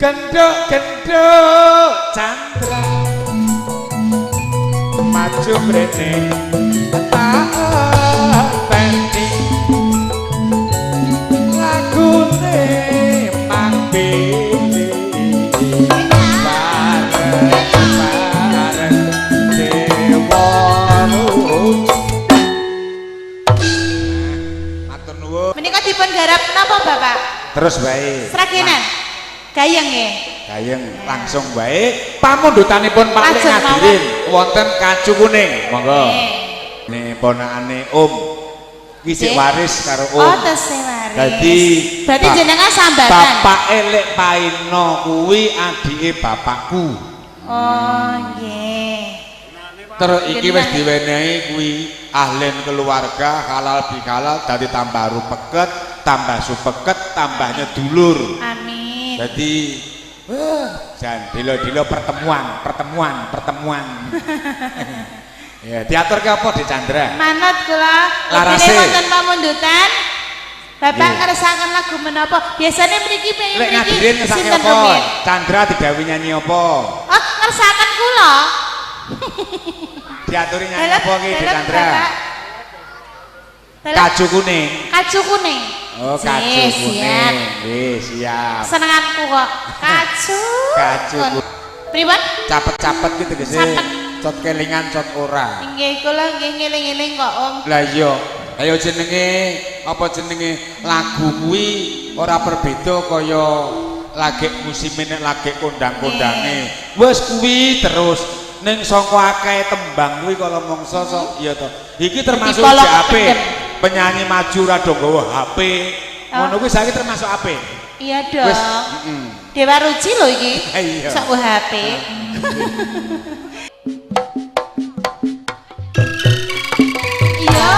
Genduk-genduk Chandra maju mrene tak enteni lagune Mang Billy bareng-bareng dewa lucu. Matur nuwun. Menika dipun garap napa Bapak? Terus bae. Sragenan. Gayeng nggih. Gayeng langsung bae pamundutanipun Pak Lek Ngadirin wonten Kacu Kuning. Monggo. Nih ponakane Om. Iki sik waris karo Om. Oh, tesih waris. Dadi berarti jenengan sambatan. Bapak Elek Paino kuwi adike bapakku. Oh, nggih. Terus iki wis diwenehi kuwi ahlen keluarga halal bihalal dadi tambah rupeket, tambah supeket, tambahnya dulur. Amin. Dadi jan dilo-dilo pertemuan, pertemuan, pertemuan. Ya, diaturke apa Dik Chandra? Manut kula. Larase. Wonten pamundutan. Bapak ngersakaken lagu menapa? Biasane mriki pengen Lek mriki Ngadirin ngersake sinten apa? rumiyin? Chandra didhawuhi nyanyi apa? Oh, ngersakaken kula. Diaturi nyanyi apa ki Dik Chandra? Dalem Kacu Kuning. Kacu Kuning. Oh, Kacu Kuning. Nggih, siap. Senenganku kok. Kacu. Kacu. Pripun? Capet-capet ki tegese. Cot kelingan cot ora. Nggih, kula nggih ngeling-eling kok, Om. Lah iya. Ayo jenenge apa jenenge lagu kuwi ora berbeda kaya lagek musime nek lagek kondang-kondange. Wis kuwi terus ning saka akeh tembang kuwi kala mangsa sok iya to. Iki termasuk HP. Penyanyi maju ora do nggawa HP. Ngono kuwi saiki termasuk HP. Iya dong. Dewa Ruci lho iki. Sak HP. Iya.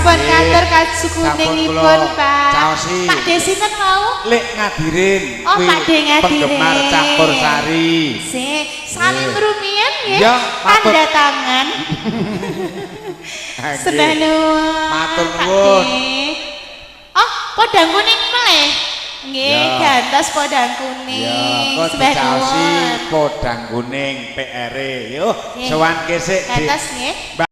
Sampun Nggih. katur Sampun kasukuningipun, kula Pak. caosi. Pak De sinten mau? Lek Ngadirin. Oh, Kuwi Pak De Ngadirin. penggemar campur sari. Sik, salim Nggih. rumiyin nggih. Ya, matur. Tanda tangan. Nggih. Sembah nuwun. Matur Pak nuwun. De. Oh, podang kuning meleh. Nggih, Ya. gantos podang kuning. Ya, kok Sembah dicaosi nuwun. podang kuning PR. Yo, Nggih. sowan kesik, Dik. Gantos nggih.